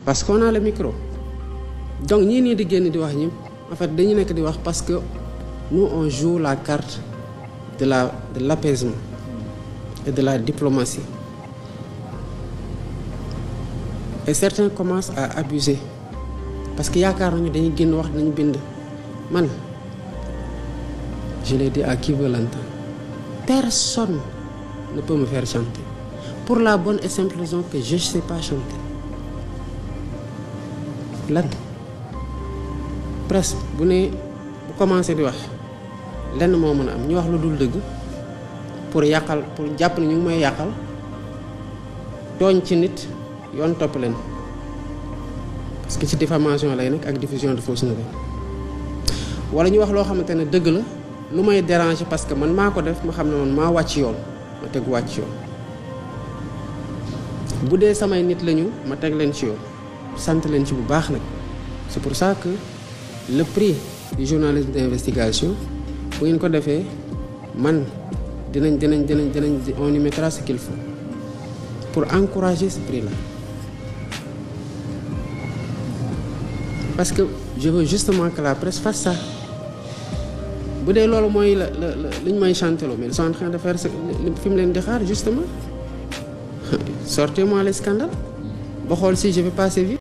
parce qu'on a le micro. Donc ñii nii di génn di wax ñëpp en fait dañu nekk di wax parce que nous on joue la carte de l'apaisement et de la diplomatie. Et certains commencent à abuser parce que yaakaar nañu dañuy génn wax nañu bind man je l'ai dit à qui veut l'entendre, personne ne peut me faire chanter pour la bonne et simple raison que je sais pas chanter. Lan presque bu commencé di wax lenn moo mën a am ñu wax lu dul dëgg pour yàqal pour jàpp ne ñu ngi may yàqal tooñ ci nit yoon topp leen parce que ci diffamation lay nekk ak diffusion de fausses nouvelles wala ñu wax loo xamante ne dëgg la lu may déranger parce que man maa ko def ma xam ne man maa wàcc yoon ma teg wàcc yoon bu dee samay nit lañu ma teg leen ci yoon sant leen ci bu baax nag. C'est pour ça que le prix du journalisme d'investigation bu ngeen ko defee man dinañ on y mettra ce qu'il faut pour encourager ce prix-là. Parce que je veux justement que la presse fasse ça. Bu dee loolu mooy li ñu may chanteloo mais ils sont en train de faire fi mu leen di xaar justement sortez-moi les scandales ba xool si je vais passer vite.